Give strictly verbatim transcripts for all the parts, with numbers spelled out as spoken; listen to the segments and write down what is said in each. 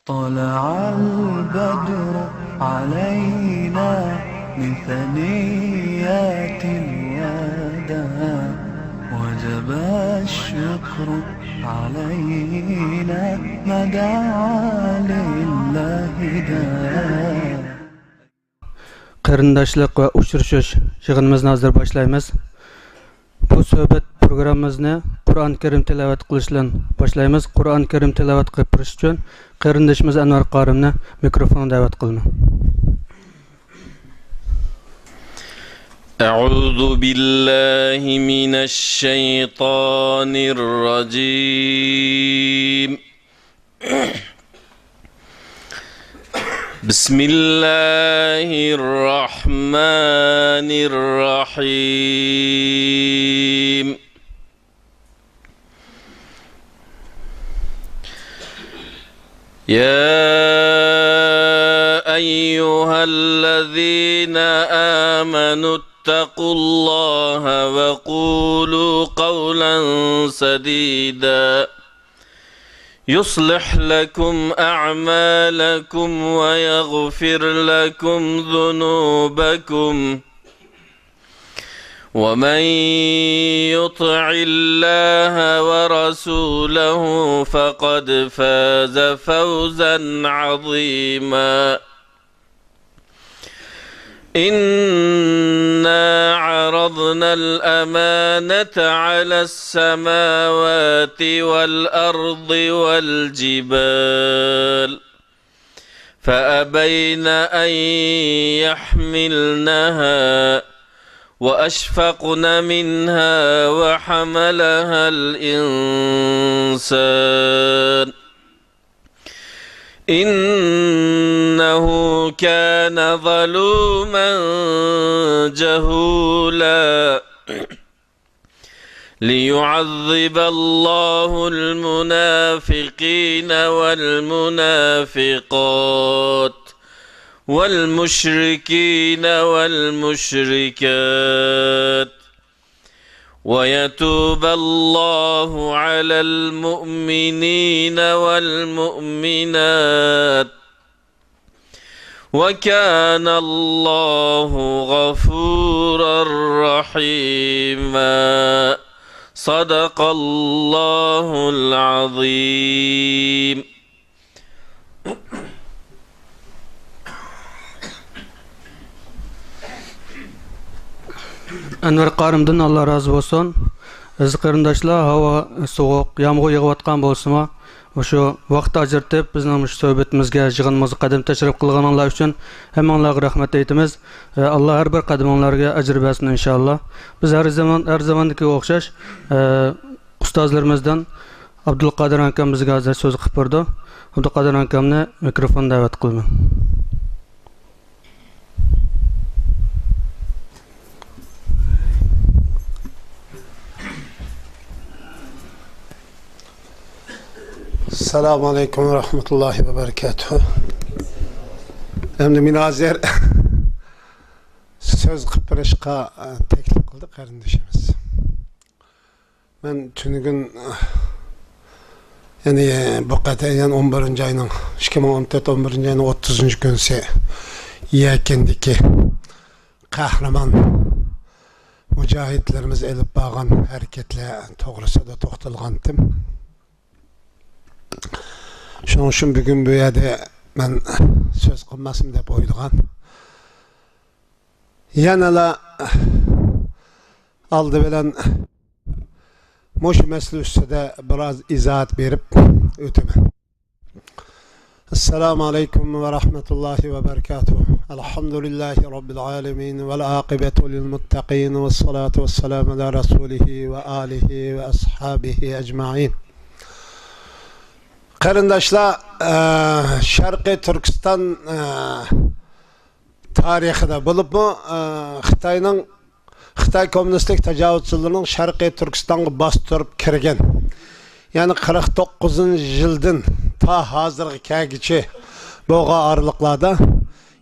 طلع البدر علينا من ثنيات الوداع، وجب الشكر علينا ما دعا لله داع. قېرىنداشلىق ۋە ئۇچرىشىش يىغىنىمىزنى ھازىر باشلايمىز. بۇ سۆھبەت پروگراممىمىزنى قۇرئان كەرىم تىلاۋەت قىلىش بىلەن باشلايمىز. قۇرئان كەرىم تىلاۋەت قىلىپ بېرىش ئۈچۈن قېرىندىشىمىز ئەنۋەر قارىمنى مىكروفونغا دەۋەت قىلىمەن. أعوذ بالله من الشيطان الرجيم. بسم الله الرحمن الرحيم. يا أيها الذين آمنوا اتقوا الله وقولوا قولا سديدا يصلح لكم أعمالكم ويغفر لكم ذنوبكم، ومن يطع الله ورسوله فقد فاز فوزا عظيما. إنا عرضنا الأمانة على السماوات والأرض والجبال فأبين أن يحملنها وأشفقن منها وحملها الإنسان إنه كان ظلوما جهولا. ليعذب الله المنافقين والمنافقات والمشركين والمشركات ويتوب الله على المؤمنين والمؤمنات وكان الله غفورا رحيما. صدق الله العظيم. ئەنۋەر قارىمدىن ئاللا رازى بولسۇن. ئەزىز قېرىنداشلار، ھاۋا سوغۇق، يامغۇر يېغىۋاتقان بولسىمۇ، مۇشۇ ۋاقىت ئاجرىتىپ، بىزنىڭ مۇشۇ سۆھبىتىمىزگە، يىغىنىمىزغا قەدەم تەشرىپ قىلغىنىڭلار ئۈچۈن ھەممىڭلارغا رەھمەت ئېيتىمىز. ئە، ئاللا ھەر بىر قەدىمىڭلارغا ئەجىر بەرسۇن، ئىنشائاللا. بىز ھەر زامان، ھەر زاماندىكىگە ئوخشاش، ئە، ئۇستازلىرىمىزدىن ئابدۇلقادىر ئاكام بىزگە ھازىر سۆز قىلىپ بېرىدۇ. ئابدۇلقادىر ئاكامنى مىكروفونغا دەۋەت قىلىمەن. السلام عليكم ورحمة الله وبركاته. ئەمدى مۇنازىرە سۆز قىلىپ بېرىشقا، ئە، تەكلىپ قىلدى قېرىندىشىمىز. مەن تۈنۈگۈن، يەنى بۇ قېتىم يەنە ئون بىرىنچى ئاينىڭ، ئىككى مىڭ ئون تۆت ئون بىرىنچى ئاينىڭ ئوتتۇزىنچى كۈنىسى يەكەندىكى قەھرىمان مۇجاھىدلىرىمىز ئېلىپ بارغان ھەرىكەتلەر توغرىسىدا توختالغانتىم. شۇنىڭ ئۈچۈن بۈگۈن بۇ يەردە مەن سۆز قىلماسمۇ دەپ ئويلىغان. يەنىلا ئالدى بىلەن مۇشۇ مەسىلە ئۈستىدە بىراز ئىزاھات بېرىپ ئۆتىمەن. السلام عليكم ورحمة الله وبركاته. الحمد لله رب العالمين والعاقبة للمتقين والصلاة والسلام على رسوله وآله وأصحابه أجمعين. قېرىنداشلار، ئە، شەرقىي تۈركىستان، ئە، تارىخىدا بولۇپمۇ، ئە، خىتاينىڭ، خىتاي كوممۇنىستلىك تاجاۋۇزچىلىرىنىڭ شەرقىي تۈركىستانغا باستۇرۇپ كىرگەن، يەنى قىرىق توققۇزىنچى يىلدىن تا ھازىرغا كەلگۈچە بولغان ئارىلىقلاردا،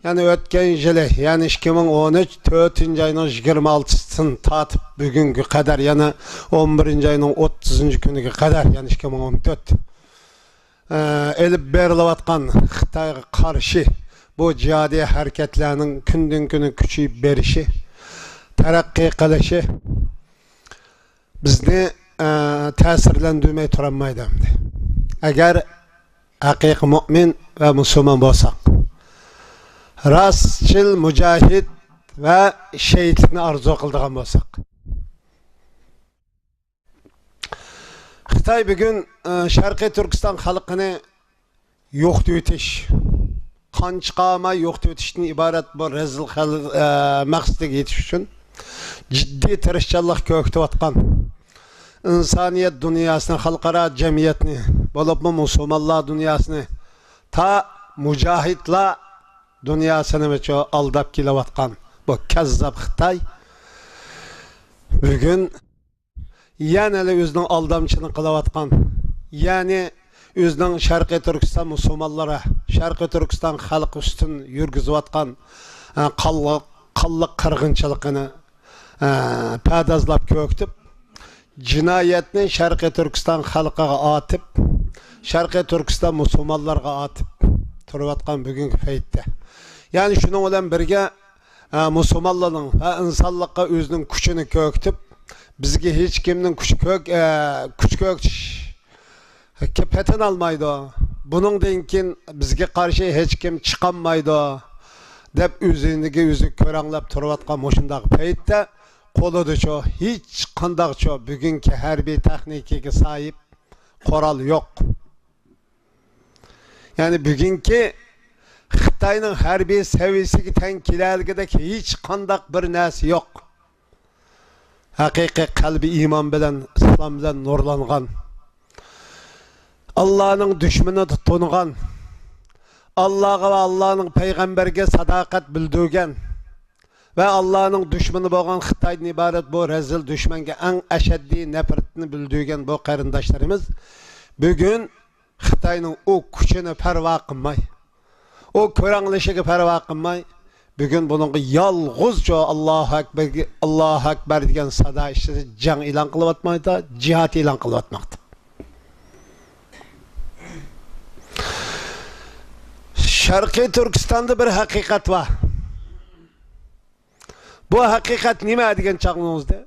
يەنى ئۆتكەن يىلى، يەنى ئىككى مىڭ ئون ئۈچ تۆتىنچى ئاينىڭ يىگىرمە ئالتىسىدىن تارتىپ بۈگۈنگە قەدەر، يەنى ئون بىرىنچى ئاينىڭ ئوتتۇزىنچى كۈنىگە قەدەر، يەنى ئىككى مىڭ ئون تۆت، ئە، ئېلىپ بېرىلىۋاتقان خىتايغا قارشى بۇ جىھادىي ھەرىكەتلەرنىڭ كۈندىن-كۈن كۈچىيىپ بېرىشى، تەرەققىي قىلىشى بىزنى، ئە، تەسىرلەندۈرمەي تۇرالمايدۇ ئەمدى. ئەگەر ھەقىقىي مۇئمىن ۋە مۇسۇلمان بولساق، راستچىل مۇجاھىد ۋە شېھىتلىكنى ئارزۇ قىلىدىغان بولساق. خىتاي بۈگۈن، ئە، شەرقىي تۈركىستان خەلقىنى يوقىتىۋېتىش، قان چىقارماي يوقىتىۋېتىشتىن ئىبارەت بۇ رەزىل خەل-، ئە، مەقسىتىگە يېتىش ئۈچۈن جىددىي تىرىشچانلىق كۆرسىتىۋاتقان ئىنسانىيەت دۇنياسىنى، خەلقئارا جەمئىيەتنى، بولۇپمۇ مۇسۇلمانلار دۇنياسىنى، تا مۇجاھىدلار دۇنياسىنىمۇچۇ ئالداپ كېلىۋاتقان بۇ كەززاپ خىتاي بۈگۈن يەنىلا ئۆزىنىڭ ئالدامچىلىقىنى قىلىۋاتقان، يەنى ئۆزىنىڭ شەرقىي تۈركىستان مۇسۇلمانلىرى، شەرقىي تۈركىستان خەلقى ئۈستۈن يۈرگۈزۈۋاتقان، ئە، قانلىق، قانلىق قىرغىنچىلىقىنى، ئە، پەردازلاپ كۆرسىتىپ، جىنايەتنى شەرقىي تۈركىستان خەلقىگە ئاتىپ، شەرقىي تۈركىستان مۇسۇلمانلارغا ئاتىپ تۇرۇۋاتقان بۈگۈنكى پەيتتە. يەنى شۇنىڭ بىلەن بىرگە، ئە، مۇسۇلمانلارنىڭ ۋە ئىنسانلىققا ئۆزىنىڭ كۈچىنى كۆرسىتىپ، بىزگە ھېچكىمنىڭ كۈچ كۆك-، ئە، كۈچ كۆرسىتىشكە پېتىنالمايدۇ، بۇنىڭدىن كېيىن بىزگە قارشى ھېچكىم چىقالمايدۇ دەپ ئۆزىگە ئۆزى كۆرەڭلەپ تۇرۇۋاتقان مۇشۇنداق پەيتتە قولىدىچۇ ھېچقانداقچۇ بۈگۈنكى ھەربىي تېخنىكىگە ساھىب قورال يوق. يەنى بۈگۈنكى خىتاينىڭ ھەربىي سەۋىيىسىگە تەڭ كېلەلىگۈدەك ھېچقانداق بىر نەرسە يوق. ھەقىقىي قەلبى ئىمان بىلەن، ئىسلام بىلەن نۇرلانغان، ئاللانىڭ دۈشمىنىنى تونۇغان، ئاللاغا ۋە ئاللانىڭ پەيغەمبەرگە ساداقەت بىلدۈرگەن ۋە ئاللانىڭ دۈشمىنى بولغان خىتايدىن ئىبارەت بۇ رەزىل دۈشمەنگە ئەڭ ئەشەددىي نەپرىتىنى بىلدۈرگەن بۇ قېرىنداشلىرىمىز بۈگۈن خىتاينىڭ ئۇ كۈچىنى پەرۋا قىلماي، ئۇ كۆرەڭلىشىگە پەرۋا قىلماي، بۈگۈن بۇنىڭغا يالغۇزچۇ ئاللاھۇ ئەكبەر، ئاللاھۇ ئەكبەر دېگەن سادا ئىچىدە جەڭ ئېلان قىلىۋاتمايدۇ، جىھاد ئېلان قىلىۋاتماقتا. شەرقىي تۈركىستاندا بىر ھەقىقەت بار. بۇ ھەقىقەت نېمە دېگەن چاغلىرىڭىزدا،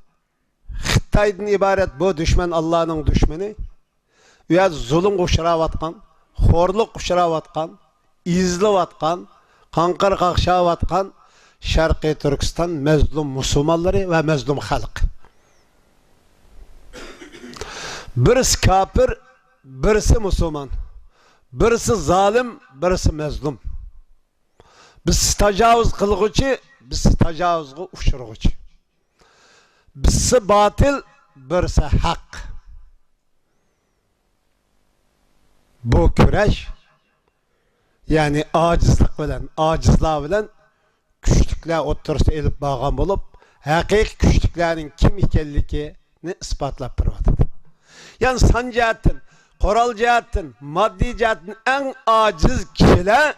خىتايدىن ئىبارەت بۇ دۈشمەن، ئاللانىڭ دۈشمىنى، ئۇ يەردە زۇلۇمغا ئۇچراۋاتقان، خورلۇققا ئۇچراۋاتقان، ئېزىلىۋاتقان، قاڭقىر قاقشاۋاتقان شەرقىي تۈركىستان مەزلۇم مۇسۇلمانلىرى ۋە مەزلۇم خەلق. بىرسى كاپىر، بىرسى مۇسۇلمان، بىرسى زالىم، بىرسى مەزلۇم. بىرسى تاجاۋۇز قىلغۇچى، بىرسى تاجاۋۇزغا ئۇچرىغۇچى. بىرسى باتىل، بىرسى ھەق. بۇ كۈرەش، يەنى ئاجىزلىق بىلەن، ئاجىزلار بىلەن كۈچلۈكلەر ئوتتۇرىسىدا ئېلىپ بارغان بولۇپ، ھەقىقىي كۈچلۈكلەرنىڭ كىم ئىكەنلىكىنى ئىسپاتلاپ بېرىۋاتىدۇ. يەنى سان جەھەتتىن، قورال جەھەتتىن، ماددىي جەھەتتىن ئەڭ ئاجىز كىشىلەر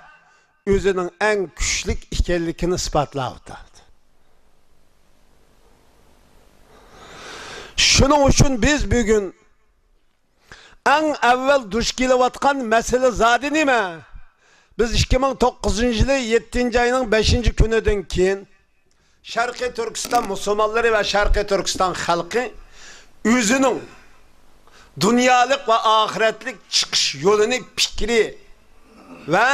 ئۆزىنىڭ ئەڭ كۈچلۈك ئىكەنلىكىنى ئىسپاتلاۋاتىدۇ. شۇنىڭ ئۈچۈن بىز بۈگۈن ئەڭ ئەۋۋەل دۇچ كېلىۋاتقان مەسىلە زادى نېمە؟ بىز ئىككى مىڭ توققۇزىنچى يىلى يەتتىنچى ئاينىڭ بەشىنچى كۈنىدىن كېيىن شەرقىي تۈركىستان مۇسۇلمانلىرى ۋە شەرقىي تۈركىستان خەلقى ئۆزىنىڭ دۇنيالىق ۋە ئاخىرەتلىك چىقىش يولىنى پىكرى ۋە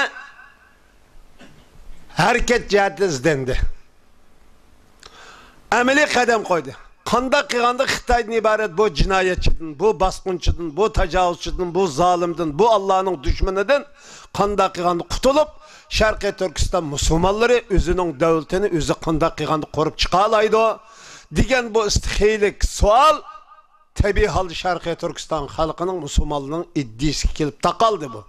ھەرىكەت جەھەتتە ئىزدەندى. ئەمەلىي قەدەم قويدى. قانداق قىلغاندا خىتايدىن ئىبارەت بۇ جىنايەتچىدىن، بۇ باسقۇنچىدىن، بۇ تاجاۋۇزچىدىن، بۇ زالىمدىن، بۇ ئاللانىڭ دۈشمىنىدىن قانداق قىلغاندا قۇتۇلۇپ، شەرقىي تۈركىستان مۇسۇلمانلىرى ئۆزىنىڭ دۆلىتىنى ئۆزى قانداق قىلغاندا قۇرۇپ چىقالايدۇ دېگەن بۇ ئىستىخىيلىك سوئال تەبىئىي ھالدا شەرقىي تۈركىستان خەلقىنىڭ، مۇسۇلمانلىرىنىڭ ئىدىيىسىگە كېلىپ تاقالدى بۇ.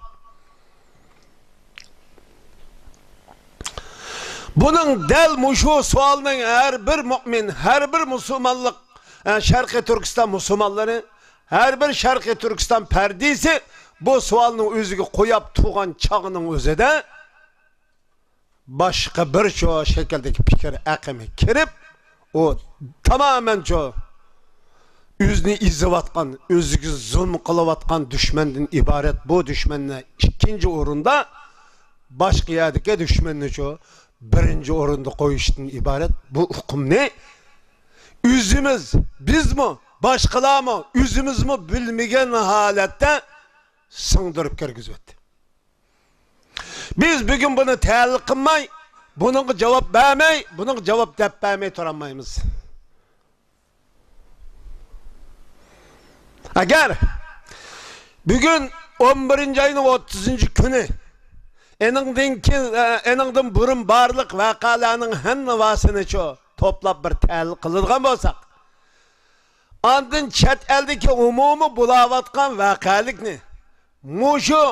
بۇنىڭ دەل مۇشۇ سوئالنىڭ ھەر بىر مۇئمىن، ھەر بىر مۇسۇلمانلىق، ئە، شەرقىي تۈركىستان مۇسۇلمانلىرى، ھەر بىر شەرقىي تۈركىستان پەردىسى بۇ سوئالنى ئۆزىگە قوياپ تۇرغان چاغنىڭ ئۆزىدە، باشقا بىر شۇ شەكىلدىكى پىكىر ئېقىمى كىرىپ، ئۇ تامامەن شۇ ئۆزىنى ئېزىۋاتقان، ئۆزىگە زۇلۇم قىلىۋاتقان دۈشمەندىن ئىبارەت. بۇ دۈشمەننى ئىككىنچى ئورۇندا، باشقا يەردىكى دۈشمەننىچۇ بىرىنچى ئورۇندا قويۇشتىن ئىبارەت. بۇ ئۇقۇمنى ئۆزىمىز، بىزمۇ، باشقىلارمۇ، ئۆزىمىزمۇ بىلمىگەن ھالەتتە سىڭدۈرۈپ كىرگۈزۈۋەتتى. بىز بۈگۈن بۇنى تەھلىل قىلماي، بۇنىڭغا جاۋاب بەرمەي، بۇنىڭغا جاۋاب دەپ بەرمەي تۇرالمايمىز. ئەگەر بۈگۈن ئون بىرىنچى ئاينىڭ ئوتتۇزىنچى كۈنى ئېنىڭدىن كېيىن، ئېنىڭدىن بۇرۇن بارلىق ۋەقەلەرنىڭ ھەممىسىنىچۇ توپلاپ بىر تەھلىل قىلىدىغان بولساق، ئاندىن چەت ئەلدىكى ئومۇمىي بولاۋاتقان ۋەقەلىكنى، مۇشۇ،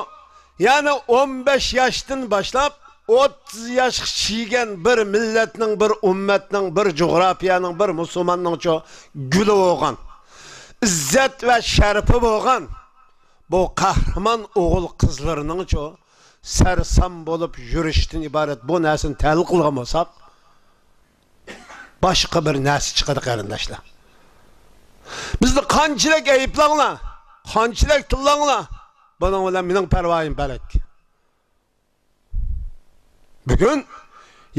يەنى ئون بەش ياشتىن باشلاپ ئوتتۇز ياشقىچە يېگەن بىر مىللەتنىڭ، بىر ئۈممەتنىڭ، بىر جۇغراپىيەنىڭ، بىر مۇسۇلماننىڭچۇ گۈلى بولغان، ئىززەت ۋە شەرىپى بولغان بۇ قەھرىمان ئوغۇل قىزلىرىنىڭچۇ سەرسان بولۇپ يۈرۈشتىن ئىبارەت بۇ نەرسىنى تەھلىل قىلغان بولساق، باشقا بىر نەرسە چىقىدۇ، قېرىنداشلار. بىزنى قانچىلىك ئەيىبلەڭلار، قانچىلىك تىللاڭلار، بۇنىڭ بىلەن مېنىڭ پەرۋايىم پەلەك. بۈگۈن،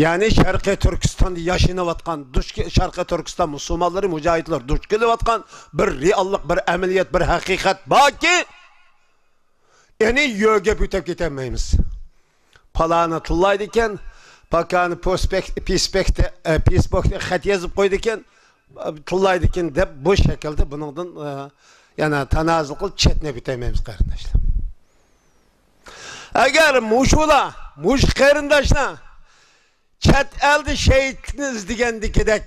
يەنى شەرقىي تۈركىستاندا ياشىنىۋاتقان، دۇچ، شەرقىي تۈركىستان مۇسۇلمانلىرى، مۇجاھىدلار دۇچ كېلىۋاتقان بىر رېئاللىق، بىر ئەمەلىيەت، بىر ھەقىقەت باركى، يەنى يۆگەپ ئۆتۈپ كېتەلمەيمىز. پالانى تىللايدىكەن، پاكانى پوسپەك-، پېسپەكتە، ئە، پېسبوكتا خەت يېزىپ قويىدىكەن، تىللايدىكەن دەپ بۇ شەكىلدە بۇنىڭدىن، ئە، يەنە تانازۇل قىلىپ چەتنەپ ئۆتەلمەيمىز، قېرىنداشلار. ئەگەر مۇشۇلار، مۇشۇ قېرىنداشلار چەت ئەلدە شېھىتلىكنى ئىزدىگەندىكىدەك،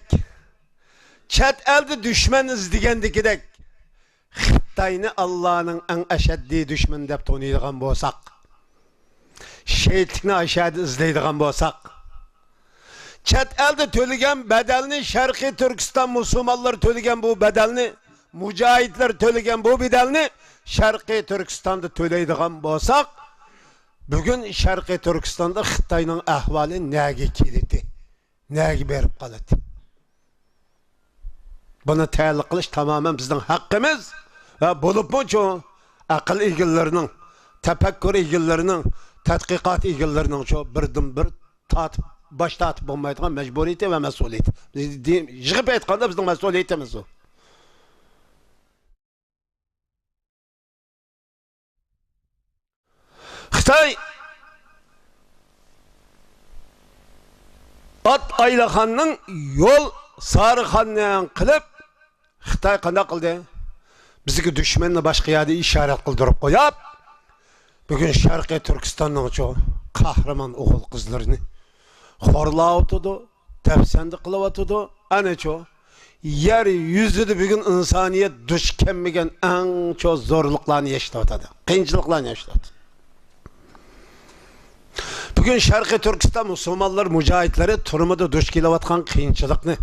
چەت ئەلدە دۈشمەن ئىزدىگەندىكىدەك، خىتاينى ئاللانىڭ ئەڭ ئەشەددىي دۈشمىنى دەپ تونۇيدىغان بولساق، شېھىتلىكنى ئاشەدە ئىزدەيدىغان بولساق، چەت ئەلدە تۆلىگەن بەدەلنى، شەرقىي تۈركىستان مۇسۇلمانلىرى تۆلىگەن بۇ بەدەلنى، مۇجاھىدلار تۆلىگەن بۇ بەدەلنى شەرقىي تۈركىستاندا تۆلەيدىغان بولساق، بۈگۈن شەرقىي تۈركىستاندا خىتاينىڭ ئەھۋالى نەگە كېلىتى؟ نەگە بېرىپ قالىدۇ؟ بۇنى تەھلىل قىلىش تامامەن بىزنىڭ ھەققىمىز ۋە بولۇپمۇ شۇ ئەقىل ئىگىلىرىنىڭ، تەپەككۇر ئىگىلىرىنىڭ، تەتقىقات ئىگىلىرىنىڭ شۇ بىردىن بىر تارتىپ، باش تارتىپ بولمايدىغان مەجبۇرىيىتى ۋە مەسئۇلىيىتى. بىز دې-، يىغىپ ئېيتقاندا بىزنىڭ مەسئۇلىيىتىمىز ئۇ. خىتاي ئات ئايلاخاننىڭ يول سارىخاننىڭ قىلىپ، خىتاي قانداق قىلدى؟ بىزگە دۈشمەننى باشقا يەردە ئىشارەت قىلدۇرۇپ قويۇپ، بۈگۈن شەرقىي تۈركىستاننىڭچۇ قەھرىمان ئوغۇل قىزلىرىنى خورلاۋاتىدۇ، دەپسەندە قىلىۋاتىدۇ. ئەنەچۇ، يەر يۈزىدە بۈگۈن ئىنسانىيەت دۇچ كەلمىگەن ئەڭ چوڭ زورلۇقلارنى ياشاۋاتىدۇ، قىيىنچىلىقلارنى ياشاۋاتىدۇ. بۈگۈن شەرقىي تۈركىستان مۇسۇلمانلار مۇجاھىدلىرى تۈرمىدە دۇچ كېلىۋاتقان قىيىنچىلىقنى،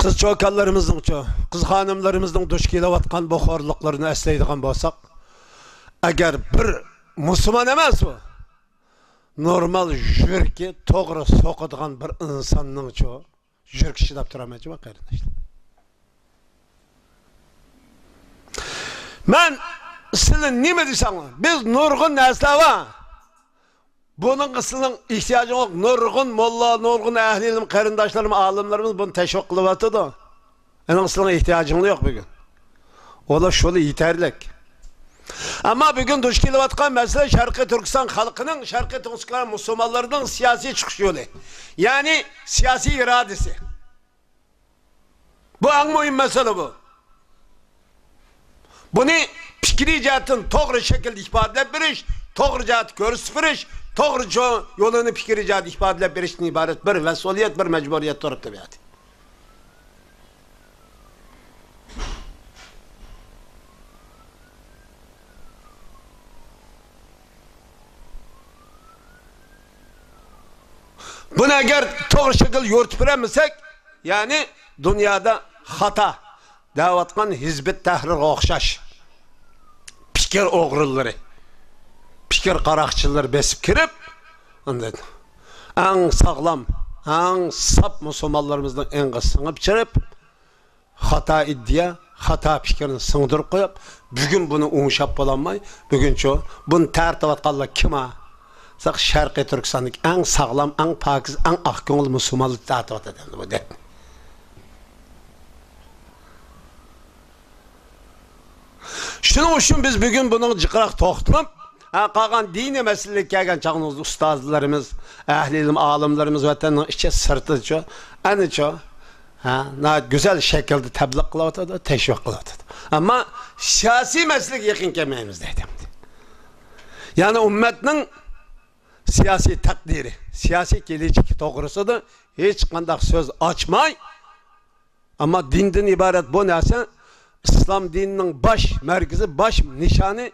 قىز چوكانلىرىمىزنىڭچۇ، قىز خانىملىرىمىزنىڭ دۇچ كېلىۋاتقان بۇ خورلۇقلىرىنى ئەسلەيدىغان بولساق، ئەگەر بىر مۇسۇلمان ئەمەس ئۇ، نورمال يۈرىكى توغرا سوقىدىغان بىر ئىنساننىڭچۇ يۈرىكى چىداپ تۇرالمايدۇ، قېرىنداشلار. مەن سىلى نېمە دېسەڭلار، بىز نۇرغۇن نەرسىلەر بار. بۇنىڭغا سىلىنىڭ ئېھتىياجىڭ يوق. نۇرغۇن موللا، نۇرغۇن ئەھلى ئىلىم قېرىنداشلىرىم، ئالىملىرىمىز بۇنى تەشۋىق قىلىۋاتىدۇ. ئېنىڭ سىلىنىڭ ئېھتىياجىڭلار يوق بۈگۈن. ئۇلار شۇلا يېتەرلىك. ئەمما بۈگۈن دۇچ كېلىۋاتقان مەسىلە شەرقىي تۈركىستان خەلقىنىڭ، شەرقىي تۈركىستان مۇسۇلمانلىرىنىڭ سىياسىي چىقىش يولى. يەنى سىياسىي ئىرادىسى. بۇ ئەڭ مۇھىم مەسىلە بۇ. بۇنى پىكرىي جەھەتتىن توغرا شەكىلدە ئىپادىلەپ بېرىش، توغرا جەھەتتە كۆرسىتىپ بېرىش، توغرا جو-، يولىنى پىكرىي جەھەتتە ئىپادىلەپ بېرىشتىن ئىبارەت بىر مەسئۇلىيەت، بىر مەجبۇرىيەت تۇرۇپتۇ بۇ يەردە. بۇنى ئەگەر توغرا شەكىلدە يورۇتۇپ بېرەلمىسەك، يەنى دۇنيادا خاتا دەۋاتقان ھىزب ئۇت-تەھرىرغا ئوخشاش پىكىر ئوغرىلىرى، پىكىر قاراقچىلىرى بېسىپ كىرىپ، ئاندىن ئەڭ ساغلام، ئەڭ ساپ مۇسۇلمانلىرىمىزنىڭ ئېڭىغا سىڭىپ چىرىپ، خاتا ئىدىيە، خاتا پىكىرنى سىڭدۈرۈپ قويۇپ، بۈگۈن بۇنى ئوڭشاپ بولالماي، بۈگۈنچۇ بۇنى تارتىۋاتقانلار كىم ھە؟ شەرقىي تۈركىستاندىكى ئەڭ ساغلام، ئەڭ پاكىز، ئەڭ ئاق كۆڭۈل مۇسۇلمانلار تارتىۋاتىدۇ ئەمدى بۇ دەردنى. شۇنىڭ ئۈچۈن بىز بۈگۈن بۇنىڭغا جىقراق توختىلىپ، ھە، قالغان دىنىي مەسىلىگە كەلگەن چاغىمىزدا ئۇستازلىرىمىز، ئەھلى ئىلىم ئالىملىرىمىز ۋەتەننىڭ ئىچى سىرتىچۇ، ئەنىچۇ، ھە، ناھايىتى گۈزەل شەكىلدە تەبلىغ قىلىۋاتىدۇ، تەشۋىق قىلىۋاتىدۇ. ئەمما سىياسىي مەسىلىگە يېقىن كەلمەيمىز دەيدۇ. يەنى ئۈممەتنىڭ سىياسىي تەقدىرى، سىياسىي كېلىچىكى توغرىسىدا ھېچقانداق سۆز ئاچماي، ئەمما دىندىن ئىبارەت بۇ نەرسە، ئىسلام دىنىنىڭ باش مەركىزى، باش نىشانى،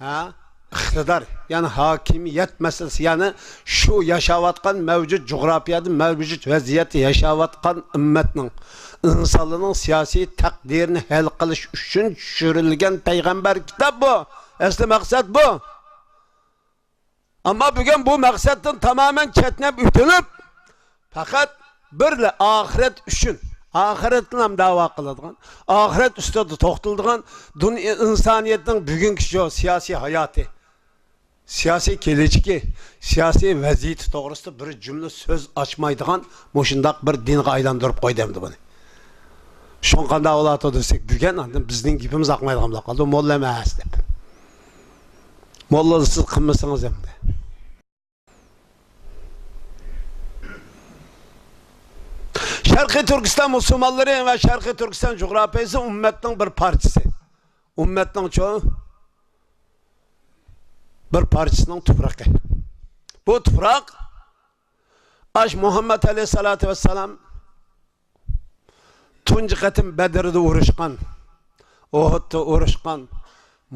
ھە، ئىقتىدار، يەنى ھاكىمىيەت مەسىلىسى، يەنى شۇ ياشاۋاتقان مەۋجۇت جۇغراپىيەدە، مەۋجۇت ۋەزىيەتتە ياشاۋاتقان ئۈممەتنىڭ، ئىنسانلارنىڭ سىياسىي تەقدىرىنى ھەل قىلىش ئۈچۈن چۈشۈرۈلگەن پەيغەمبەر كىتاب بۇ. ئەسلى مەقسەت بۇ. ئەمما بۈگۈن بۇ مەقسەتتىن تامامەن چەتنەپ ئۆتۈلۈپ، پەقەت بىرلا ئاخىرەت ئۈچۈن، ئاخىرەتنى ھەم دەۋا قىلىدىغان، ئاخىرەت ئۈستىدە توختىلىدىغان دۇنيا ئىنسانىيەتنىڭ بۈگۈنكى شۇ سىياسىي ھاياتى، سىياسىي كېلىچىكى، سىياسىي ۋەزىيىتى توغرىسىدا بىر جۈملە سۆز ئاچمايدىغان مۇشۇنداق بىر دىنغا ئايلاندۇرۇپ قويدى ئەمدى بۇنى. شۇڭا قانداق بولاتتى دېسەك، بۈگۈن ئاندىن بىزنىڭ گېپىمىز ئاقمايدىغان بولۇپ قالدى، موللا ئەمەس دەپ. موللا سىز قىلمىسىڭىز ئەمدى. شەرقىي تۈركىستان مۇسۇلمانلىرى ۋە شەرقىي تۈركىستان جۇغراپىيىسى ئۈممەتنىڭ بىر پارچىسى. ئۈممەتنىڭچۇ؟ بىر پارچىسىنىڭ تۇپرىقى. بۇ تۇپراق ئاش مۇھەممەد ئەلەيھىسسالاتۇ ۋەسسالام تۇنجى قېتىم بەدرىدە ئۇرۇشقان، ئۇھۇدتا ئۇرۇشقان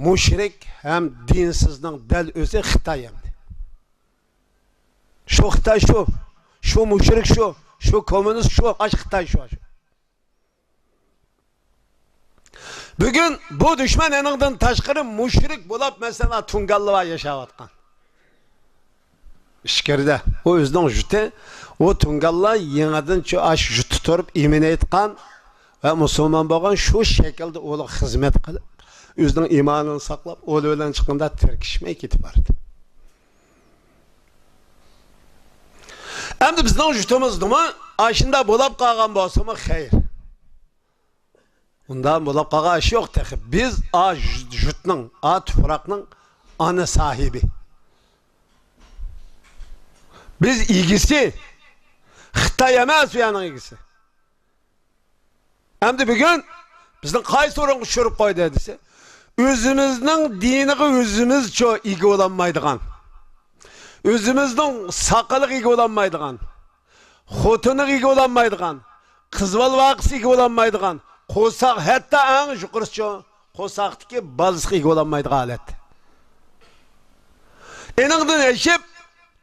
مۇشرىك ھەم دىنسىزنىڭ دەل ئۆزى خىتاي ئەمدى. شۇ خىتاي شۇ، شۇ مۇشرىك شۇ، شۇ كوممۇنىست شۇ، ئاش خىتاي شۇ. بۈگۈن بۇ دۈشمەن ئېنىڭدىن تاشقىرى مۇشرىك بولاپ، مەسىلەن، تۇڭگانلار ياشاۋاتقان. ئىچكىرىدە. ئۇ ئۆزىنىڭ يۇرتى، ئۇ تۇڭگانلار يېڭىدىن شۇ ئاش يۇرتتا تۇرۇپ ئىمان ئېيتقان ۋە مۇسۇلمان بولغان شۇ شەكىلدە ئۇلارغا خىزمەت قىلىپ، ئۆزىنىڭ ئىمانىنى ساقلاپ، ئۇلار بىلەن چىققاندا تىركىشمەي كېتىپ بارىدۇ. ئەمدى بىزنىڭ يۇرتىمىزدىمۇ ئاشۇنداق بولاپ قالغان بولسىمۇ خەير. ئۇنداق بولاپ قالغان ئىش يوق تېخى. بىز ئا يۇرتنىڭ، ئا تۇپراقنىڭ ئانا ساھىبى. بىز ئىگىسى. خىتاي ئەمەس بۇ يەرنىڭ ئىگىسى. ئەمدى بۈگۈن بىزنى قايسى ئورۇنغا چۈشۈرۈپ قويدى دېسە، ئۆزىمىزنىڭ دىنىغا ئۆزىمىزچۇ ئىگە بولالمايدىغان، ئۆزىمىزنىڭ ساقىلىغا ئىگە بولالمايدىغان، خوتۇنىغا ئىگە بولالمايدىغان، قىز بالا ۋاقىسىغا ئىگە بولالمايدىغان، قورساق، ھەتتا ئەڭ يۇقىرىسىچۇ، قورساقتىكى بالىسىغا ئىگە بولالمايدىغان ھالەت. ئېنىڭدىن ئېشىپ،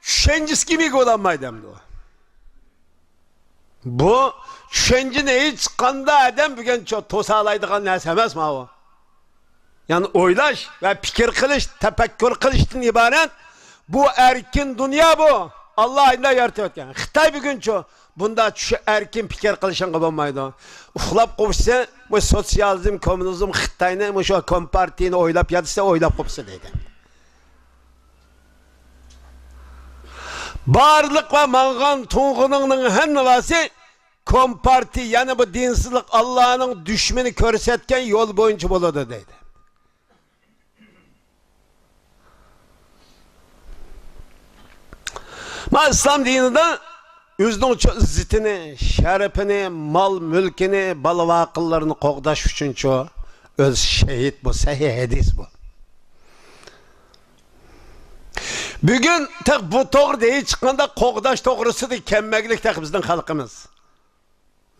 چۈشەنچىسىگىمۇ ئىگە بولالمايدۇ ئەمدى ئۇ. بۇ چۈشەنچىنى ھېچقانداق ئادەم بۈگۈنچۇ توسالايدىغان نەرسە ئەمەس ماۋۇ. يەنى ئويلاش ۋە پىكىر قىلىش، تەپەككۇر قىلىشتىن ئىبارەت بۇ ئەركىن دۇنيا بۇ. ئاللا ئايدا يارىتىۋەتكەن. خىتاي بۈگۈنچۇ بۇندا چۈش-، ئەركىن پىكىر قىلىشىڭغا بولمايدۇ. ئۇخلاپ قوپسا، بۇ سوتسىيالىزم، كوممۇنىزم، خىتاينى، مۇشۇ كومپارتىيىنى ئويلاپ ياتسا، ئويلاپ قوپسا دەيدۇ. بارلىق ۋە ماڭغان تۇغقىنىڭنىڭ ھەممىسى كومپارتىيە، يەنى بۇ دىنسىزلىق ئاللانىڭ دۈشمىنى كۆرسەتكەن يول بويىچە بولىدۇ دەيدۇ. ما ئىسلام دىنىدا ئۆزىنىڭچۇ ئىززىتىنى، شەرىپىنى، مال مۈلكىنى، بالا ۋاقىلىرىنى قوغداش ئۈچۈنچۇ ئۆزى شېھىت بۇ، سەھىھ ھەدىس بۇ. بۈگۈن تېخى بۇ توغرىدا ھېچقانداق قوغداش توغرىسىدا كەلمەگلىك تېخى بىزنىڭ خەلقىمىز.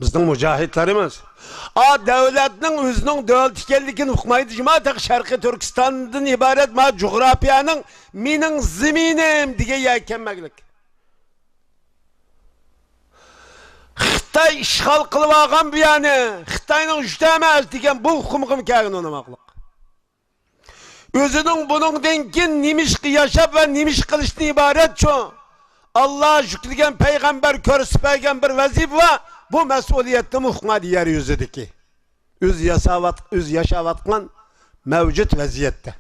بىزنىڭ مۇجاھىدلىرىمىز. ئا، دۆلەتنىڭ ئۆزىنىڭ دۆلەت ئىكەنلىكىنى ئۇقمايدۇ جۇما، تېخى شەرقىي تۈركىستاندىن ئىبارەت ما جۇغراپىيەنىڭ مېنىڭ زېمىنىم دېگەن يەرگە كەلمەگلىك. خىتاي ئىشغال قىلىۋالغان بۇ يەرنى، خىتاينىڭ يۇرتى ئەمەس دېگەن بۇ ئۇقۇمغىمۇ كەلگىنى ئۇنىماقلىق. ئۆزىنىڭ بۇنىڭدىن كېيىن نېمە ئىشقا ياشاپ ۋە نېمە ئىش قىلىشتىن ئىبارەتچۇ؟ ئاللا يۈكلىگەن، پەيغەمبەر كۆرسىتىپ بەرگەن بىر ۋەزىپە بار، بۇ مەسئۇلىيەتنىمۇ ئۇقمايدۇ يەر يۈزىدىكى. ئۆزى ياساۋات-، ئۆزى ياشاۋاتقان مەۋجۇت ۋەزىيەتتە.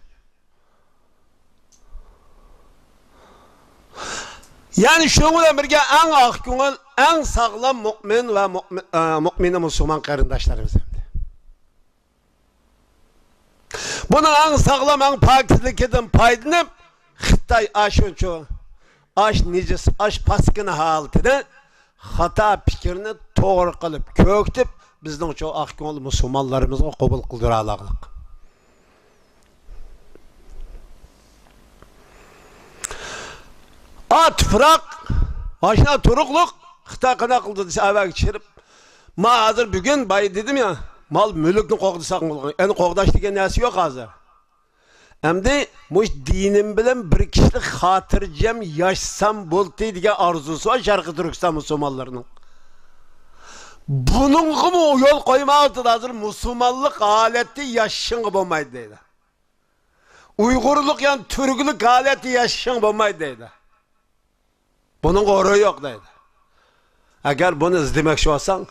يەنى شۇنىڭ بىلەن بىرگە ئەڭ ئاق كۆڭۈل، ئەڭ ساغلام مۇئمىن ۋە مۇئمىن-، ئە، مۇئمىنە مۇسۇلمان قېرىنداشلىرىمىز ئەمدى. بۇنىڭ ئەڭ ساغلام، ئەڭ پاكىزلىكىدىن پايدىلىنىپ، خىتاي ئاشۇنچە، ئاش نىجىس، ئاش پاسكىنا ھالىتىدە خاتا پىكىرنى توغرا قىلىپ، كۆكتۈپ، بىزنىڭچۇ ئاق كۆڭۈل مۇسۇلمانلىرىمىزغا قوبۇل قىلدۇرالاغلىق. ئا تۇپراق، ماشۇنداق تۇرۇقلۇق، خىتاي قانداق قىلدى دېسە، ئەۋەگە چىرىپ، ما ھازىر بۈگۈن باي دېدىم يا، مال مۈلۈكنى قوغدىساق بولغان. ئەنە قوغداش دېگەن نەرسە يوق ھازىر. ئەمدى مۇشۇ دىنىم بىلەن بىر كىشىلىك خاتىرجەم ياشىسام بولدى دېگەن ئارزۇسى بار شەرقىي تۈركىستان مۇسۇلمانلىرىنىڭ. بۇنىڭغىمۇ يول قويمايۋاتىدۇ ھازىر، مۇسۇلمانلىق ھالەتتە ياشىشىڭغا بولمايدۇ دەيدۇ. ئۇيغۇرلۇق يا تۈركلۈك ھالەتتە ياشىشىڭ بولمايدۇ دەيدۇ. بۇنىڭغا ئورۇن يوق دەيدۇ. ئەگەر بۇنى ئىزدىمەكچى بولساڭ،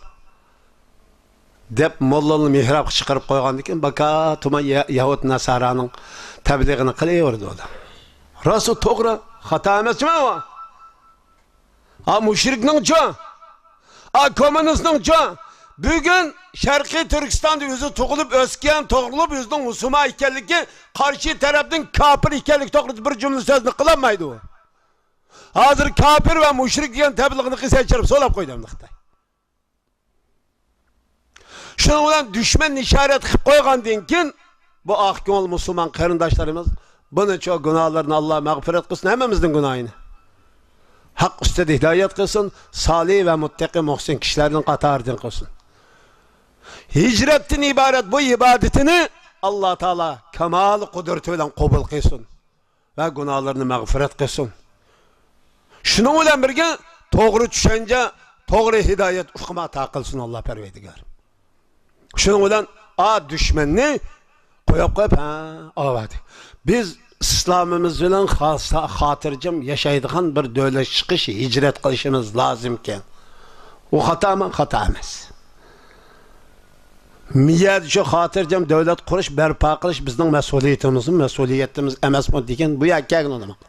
دەپ موللىنى مېھرابقا چىقىرىپ قويغاندىكىن، باكا تۇمان يە-، يەھۇد ناسارانىڭ تەبلىغىنى قىلىۋېرىدۇ ئۇلار. راست، توغرا، خاتا ئەمەس جۇمۇ ئۇ. ئا مۇشرىكنىڭچۇ؟ ئا كوممۇنىستنىڭچۇ؟ بۈگۈن شەرقىي تۈركىستاندا ئۆزى تۇغۇلۇپ ئۆسكەن، تۇغۇلۇپ ئۆزىنىڭ مۇسۇلمان ئىكەنلىكى، قارشى تەرەپنىڭ كاپىر ئىكەنلىكى توغرىسىدا بىر جۈملە سۆزنى قىلالمايدۇ. ھازىر كاپىر ۋە مۇشرىك دېگەن تەبلىغنى قىلسا چىرىپ سولاپ قويدى ئەمدى خىتاي. شۇنىڭ بىلەن دۈشمەن ئىشارەت قىلىپ قويغاندىن كېيىن، بۇ ئاق كۆڭۈل مۇسۇلمان قېرىنداشلىرىمىز بۇنىچۇ گۇناھلىرىنى ئاللا مەغپىرەت قىلسۇن، ھەممىمىزنىڭ گۇناھىنى. ھەق ئۈستىدە ھىدايەت قىلسۇن، سالىھ ۋە مۇتتەقى مۇھسىن كىشىلەرنىڭ قاتارىدىن قىلسۇن. ھىجرەتتىن ئىبارەت بۇ ئىبادىتىنى ئاللا تائالا كامال قۇدرىتى بىلەن قوبۇل قىلسۇن. ۋە گۇناھلىرىنى مەغپىرەت قىلسۇن. شۇنىڭ بىلەن بىرگە توغرا چۈشەنچە، توغرا ھىدايەت ئۇقۇمى ئاتا قىلسۇن ئاللا پەرۋەردىگار. شۇنىڭ بىلەن ئا دۈشمەننى قويۇپ قويۇپ، ھە، ئاۋادى. بىز ئىسلامىمىز بىلەن خاسا-، خاتىرجەم ياشايدىغان بىر دۆلەت چىقىش، ھىجرەت قىلىشىمىز لازىمكەن. ئۇ خاتامۇ؟ خاتا ئەمەس. مىيەدە شۇ خاتىرجەم دۆلەت قۇرۇش، بەرپا قىلىش بىزنىڭ مەسئۇلىيىتىمىزمۇ، مەسئۇلىيىتىمىز ئەمەسمۇ دېگەن بۇ يەرگە كەلگىن ئۇلىمالار.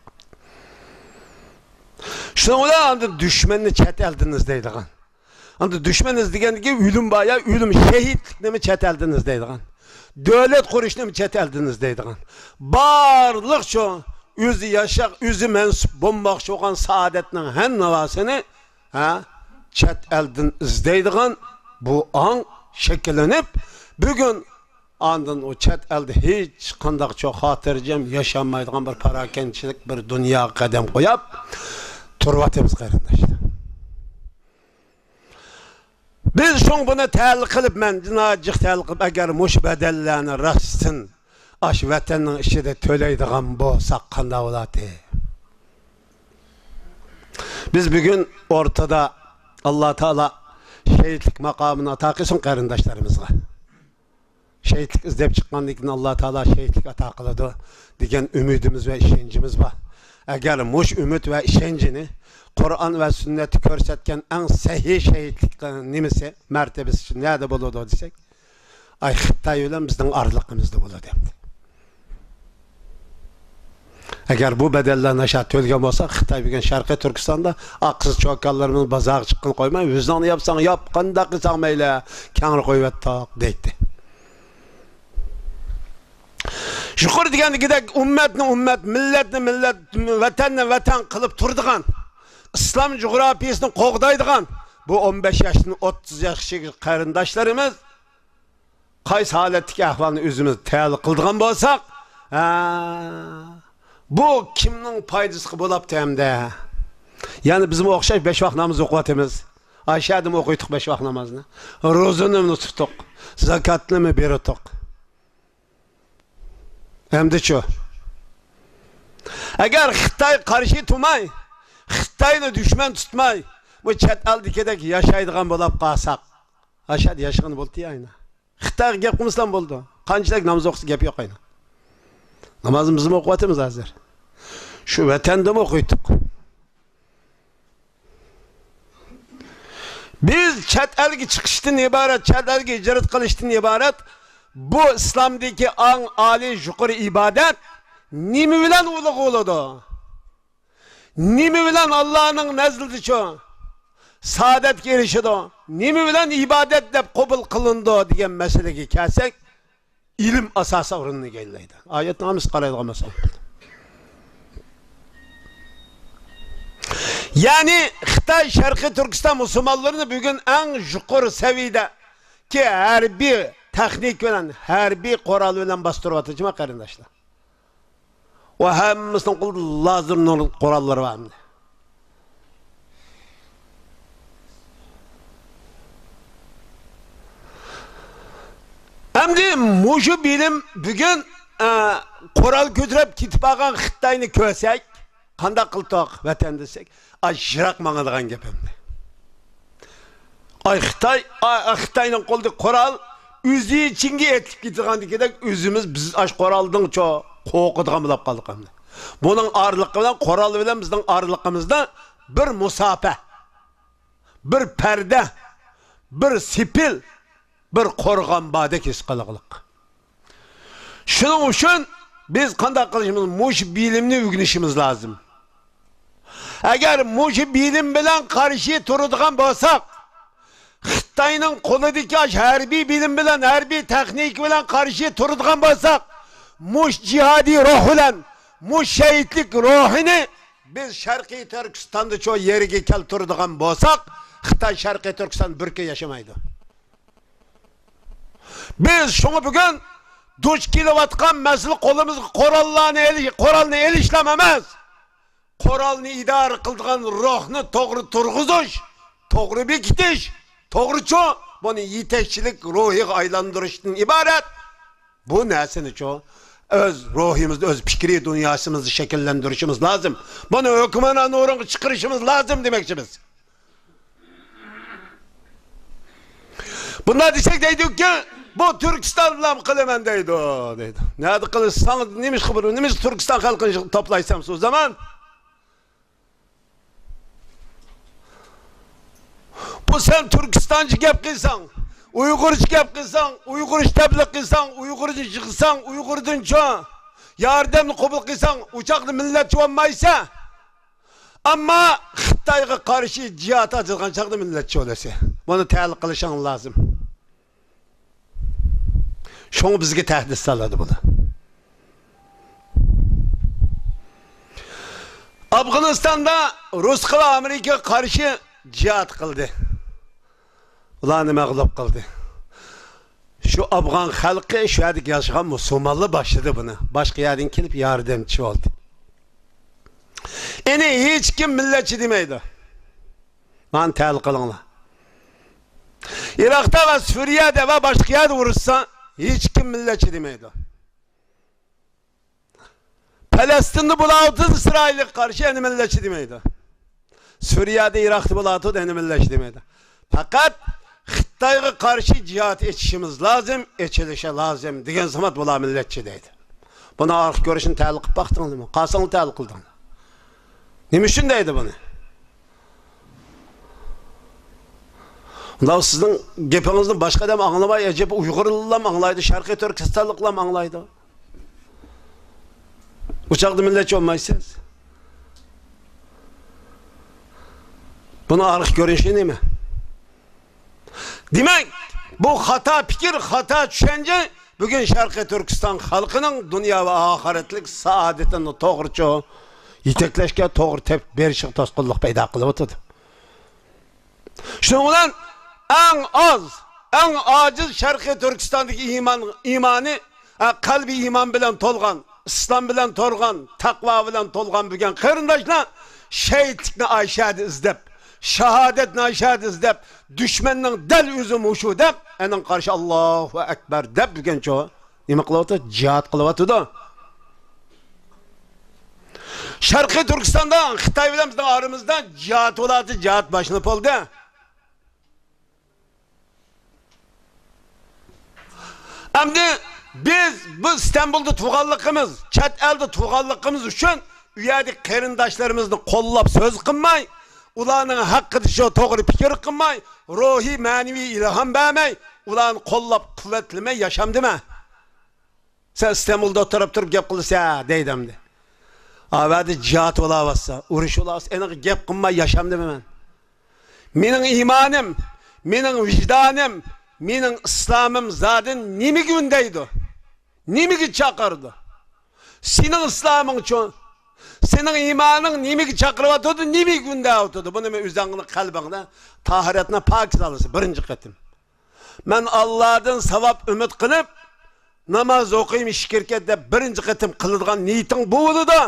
شۇنىڭ بىلەن ئاندىن دۈشمەننى چەت ئەلدىن ئىزدەيدىغان. ئاندىن دۈشمەن ئىزدىگەندىكى ئۆلۈم بار يا، ئۆلۈم، شېھىتلىكنىمۇ چەت ئەلدىن ئىزدەيدىغان. دۆلەت قۇرۇشنىمۇ چەت ئەلدىن ئىزدەيدىغان. بارلىق شۇ ئۆزى ياشاق، ئۆزى مەنسۇپ بولماقچى بولغان سائادەتنىڭ ھەممىۋاسىنى ھە، چەت ئەلدىن ئىزدەيدىغان بۇ ئاڭ شەكىللىنىپ، بۈگۈن ئاندىن ئۇ چەت ئەلدە ھېچقانداق چوق خاتىرجەم ياشانمايدىغان بىر پاراكەندىچىلىك بىر دۇنياغا قەدەم قويۇپ تۇرۇۋاتىمىز، قېرىنداشلار. بىز شۇڭا بۇنى تەھلىل قىلىپ، مەن جىق تەھلىل قىلىپ، ئەگەر مۇشۇ بەدەللەرنى راستتىن ئاشۇ ۋەتەننىڭ ئىچىدە تۆلەيدىغان بولساق قانداق بولاتتى؟ بىز بۈگۈن ئورتىدا، ئاللا تائالا شېھىتلىك ماقامىنى ئاتا قىلسۇن قېرىنداشلىرىمىزغا. شېھىتلىك ئىزدەپ چىققاندىن كېيىن ئاللا تائالا شېھىتلىك ئاتا قىلىدۇ دېگەن ئۈمىدىمىز ۋە ئىشەنچىمىز بار. ئەگەر مۇشۇ ئۈمىد ۋە ئىشەنچنى قۇرئان ۋە سۈننەتتە كۆرسەتكەن ئەڭ سەھىھ شېھىتلىك نېمىسى، مەرتىبىسى نەدە بولىدۇ دېسەك، ئاي، خىتاي بىلەن بىزنىڭ ئارىلىقىمىزدا بولىدۇ ئەمدى. ئەگەر بۇ بەدەللەرنى ئاشا تۆلىگەن بولسا، خىتاي بۈگۈن شەرقىي تۈركىستاندا ئاق قىز چوكانلىرىمىز بازارغا چىققىنى قويماي، ئۆزۈڭنى ياپساڭ ياپ، قانداق قىلساڭ مەيلى، كەڭرى قويۇۋەتتۇق دەيتتى. يۇقىرى دېگەندىكىدەك ئۈممەتنى ئۈممەت، مىللەتنى مىللەت، ۋەتەننى ۋەتەن قىلىپ تۇرىدىغان، ئىسلام جۇغراپىيىسىنى قوغدايدىغان بۇ ئون بەش ياشتىن ئوتتۇز ياشقىچە قېرىنداشلىرىمىز قايسى ھالەتتىكى ئەھۋالنى ئۆزىمىز تەھلىل قىلىدىغان بولساق، ھە، بۇ كىمنىڭ پايدىسىغا بولاپتۇ ئەمدى؟ يەنى بىزمۇ ئوخشاش بەش ۋاق ناماز ئوقۇۋاتىمىز. ئاشەدىمۇ ئوقۇيتتۇق بەش ۋاق نامازنى. روزىنىمۇ تۇتتۇق. زاكاتنىمۇ بېرىتتۇق. ئەمدىچۇ؟ ئەگەر خىتاي قارشى تۇرماي، خىتاينى دۈشمەن تۇتماي، بۇ چەت ئەلدىكىدەك ياشايدىغان بولاپ قالساق، ئاشەدە ياشىغىنى بولدى ئاينا. خىتايغا گەپ قىلمىسام بولىدۇ. قانچىلىك ناماز ئوقۇسا گەپ يوق ئاينا. نامازنى بىزمۇ ئوقۇۋاتىمىز ھازىر. شۇ ۋەتەندىمۇ ئوقۇيتتۇق. بىز چەت ئەلگە چىقىشتىن ئىبارەت، چەت ئەلگە ھىجرەت قىلىشتىن ئىبارەت بۇ ئىسلامدىكى ئەڭ ئالىي، يۇقىرى ئىبادەت نېمە بىلەن ئۇلۇغ بولىدۇ؟ نېمە بىلەن ئاللانىڭ نەزىرىدىچۇ سائادەتكە ئېرىشىدۇ؟ نېمە بىلەن ئىبادەت دەپ قوبۇل قىلىنىدۇ دېگەن مەسىلىگە كەلسەك، ئىلىم ئاساسىي ئورۇننى ئىگىلەيدۇ. ئايەتنى ھەممىسى قارايدىغان مەسىلە. يەنى خىتاي شەرقىي تۈركىستان مۇسۇلمانلىرىنى بۈگۈن ئەڭ يۇقىرى سەۋىيەدىكى ھەربىي تېخنىك بىلەن، ھەربىي قورال بىلەن باستۇرۇۋاتىدۇ، جۇما قېرىنداشلار. ئۇ ھەممىسىنىڭ قولىدا لازېر نۇر قوراللىرى بار ئەمدى. ئەمدى مۇشۇ بىلىم بۈگۈن، ئە، قورال كۆتۈرۈپ كېتىپ بارغان خىتاينى كۆرسەك، قانداق قىلدۇق ۋەتەن دېسەك، ئاي، يىراق ماڭىدىغان گەپ ئەمدى. ئاي، خىتاي، ئاي، ئاي، خىتاينىڭ قولىدىكى قورال ئۆزى ئىچىڭگە ئېتىلىپ كېتىدىغاندىكىدەك، ئۆزىمىز بىز ئاش قورالدىڭچۇ قورقىدىغان بولۇپ قالدۇق ئەمدى. بۇنىڭ ئارىلىقى بىلەن، قورال بىلەن بىزنىڭ ئارىلىقىمىزدا بىر مۇساپە، بىر پەردە، بىر سېپىل، بىر قورغان باردەك ھېس قىلغۇلۇق. شۇنىڭ ئۈچۈن بىز قانداق قىلىشىمىز؟ مۇشۇ بىلىمنى ئۆگىنىشىمىز لازىم. ئەگەر مۇشۇ بىلىم بىلەن قارشى تۇرىدىغان بولساق، خىتاينىڭ قولىدىكى ئاش ھەربىي بىلىم بىلەن، ھەربىي تېخنىكا بىلەن قارشى تۇرىدىغان بولساق، مۇش جىھادىي روھ بىلەن، مۇش شېھىتلىك روھىنى بىز شەرقىي تۈركىستاندا شۇ يەرگە كەلتۈرىدىغان بولساق، خىتاي شەرقىي تۈركىستان بىر كۈن ياشىمايدۇ. بىز شۇڭا بۈگۈن دۇچ كېلىۋاتقان مەسىلە قولىمىزغا قوراللارنى ئېلىش، قورالنى ئېلىشلام ئەمەس. قورالنى ئىدارە قىلىدىغان روھنى توغرا تۇرغۇزۇش، توغرا بېكىتىش، توغرىچۇ، بۇنى يېتەكچىلىك روھىغا ئايلاندۇرۇشتىن ئىبارەت. بۇ نەرسىنىچۇ، ئۆز روھىمىزدا، ئۆز پىكرىي دۇنياسىمىزدا شەكىللەندۈرۈشىمىز لازىم. بۇنى ھۆكۈمران ئورۇنغا چىقىرىشىمىز لازىم دېمەكچىمىز. بۇنداق دېسەك دەيدۇكى، بۇ تۈركىستان بىلەن قىلىمەن دەيدۇ، دەيدۇ. نەدە قىلىساڭ، نېمىشقا بۇ، نېمىشقا تۈركىستان خەلقىنى توپلايسەن شۇ زامان؟ بۇ سەن تۈركىستانچە گەپ قىلساڭ، ئۇيغۇرچە گەپ قىلساڭ، ئۇيغۇرچە تەبلىغ قىلساڭ، ئۇيغۇرچە يىغساڭ، ئۇيغۇردىنچۇ ياردەمنى قوبۇل قىلساڭ، ئۇ چاغدا مىللەتچى بولمايسەن. ئەمما خىتايغا قارشى جىھاد ئاچىدىغان چاغدا مىللەتچى بولىسەن. بۇنى تەھلىل قىلىشىڭ لازىم. شۇڭا بىزگە تەھدىت سالىدۇ بۇلار. ئافغانىستاندا رۇسقا ۋە ئامېرىكىغا قارشى جىھاد قىلدى. ئۇلارنى مەغلۇپ قىلدى. شۇ ئافغان خەلقى، شۇ يەردىكى ياشىغان مۇسۇلمانلار باشلىدى بۇنى. باشقا يەردىن كېلىپ ياردەمچى بولدى. ئېنى ھېچكىم مىللەتچى دېمەيدۇ. مانا تەھلىل قىلىڭلار. ئىراقتا ۋە سۈرىيەدە ۋە باشقا يەردە ئۇرۇشسا، ھېچكىم مىللەتچى دېمەيدۇ. پەلەستىندە بولۇۋاتىدۇ، ئىسرائىلغا قارشى، ئەنە مىللەتچى دېمەيدۇ. سۈرىيەدە، ئىراقتا بولۇۋاتىدۇ، ئەنە مىللەتچى دېمەيدۇ. پەقەت خىتايغا قارشى جىھاد ئېچىشىمىز لازىم، ئېچىلىشى لازىم دېگەن زامات بۇلار مىللەتچى دەيدۇ. بۇنى ئارقا كۆرۈشنى تەھلىل قىلىپ باقتىڭلارمۇ؟ قالساڭلار تەھلىل قىلدىڭلار. نېمە ئۈچۈن دەيدۇ بۇنى؟ ئۇنداق سىزنىڭ گېپىڭىزنى باشقا ئادەم ئاڭلىماي، ئەجەب ئۇيغۇرلارمۇ ئاڭلايدۇ، شەرقىي تۈركىستانلىقلارمۇ ئاڭلايدۇ. ئۇ چاغدا مىللەتچى بولمايسىز. بۇنىڭ ئارقا كۆرۈنۈشى نېمە؟ دېمەك، بۇ خاتا پىكىر، خاتا چۈشەنچە بۈگۈن شەرقىي تۈركىستان خەلقىنىڭ دۇنيا ۋە ئاخىرەتلىك سائادىتىنى توغرىچۇ يېتەكلەشكە، توغرا تېپىپ بېرىشىغا توسقۇنلۇق پەيدا قىلىۋاتىدۇ. شۇنىڭ بىلەن ئەڭ ئاز، ئەڭ ئاجىز شەرقىي تۈركىستاندىكى ئىمان، ئىمانى، ئە، قەلبى ئىمان بىلەن تولغان، ئىسلام بىلەن تولغان، تەقۋا بىلەن تولغان بۈگۈن قېرىنداشلار شېھىتلىكنى ئاشۇ يەردە ئىزدەپ، شاھادەتنى ئاشۇ يەردە ئىزدەپ، دۈشمەننىڭ دەل ئۆزى مۇشۇ دەپ، ئېنىڭ قارشى ئاللاھۇ ئەكبەر دەپ بۈگۈنچۇ نېمە قىلىۋاتىدۇ؟ جىھاد قىلىۋاتىدۇ. شەرقىي تۈركىستاندا خىتاي بىلەن بىزنىڭ ئارىمىزدا جىھاد بولاتتى، جىھاد باشلىنىپ بولدى. ئەمدى بىز بۇ ئىستانبۇلدا تۇغانلىقىمىز، چەت ئەلدە تۇغانلىقىمىز ئۈچۈن ئۇ يەردىكى قېرىنداشلىرىمىزنى قوللاپ سۆز قىلماي، ئۇلارنىڭ ھەققىدە شۇ توغرا پىكىر قىلماي، روھىي، مەنىۋى ئىلھام بەرمەي، ئۇلارنى قوللاپ قۇۋۋەتلىمەي ياشامدىمەن. سەن ئىستانبۇلدا ئولتۇرۇپ تۇرۇپ گەپ قىلىسەن دەيدۇ ئەمدى. ئاۋەدە جىھاد بولاۋاتسا، ئۇرۇش بولاۋاتسا، ئېنىقى گەپ قىلماي ياشامدىمەن مەن. مېنىڭ ئىمانىم، مېنىڭ ۋىجدانىم، مېنىڭ ئىسلامىم زادى نېمىگە ئۈندەيدۇ؟ نېمىگە چاقىرىدۇ؟ سېنىڭ ئىسلامىڭچۇ؟ سېنىڭ ئىمانىڭ نېمىگە چاقىرىۋاتىدۇ؟ نېمىگە ئۈندەۋاتىدۇ؟ بۇنى مەن ئۆزۈڭنىڭ قەلبىڭدە تاھارەتنى پاكىز ئالىسەن بىرىنچى قېتىم. مەن ئاللادىن ساۋاب ئۈمىد قىلىپ، ناماز ئوقۇيمەن ئىككى رەكەت دەپ بىرىنچى قېتىم قىلىدىغان نىيىتىڭ بۇ بولىدۇ.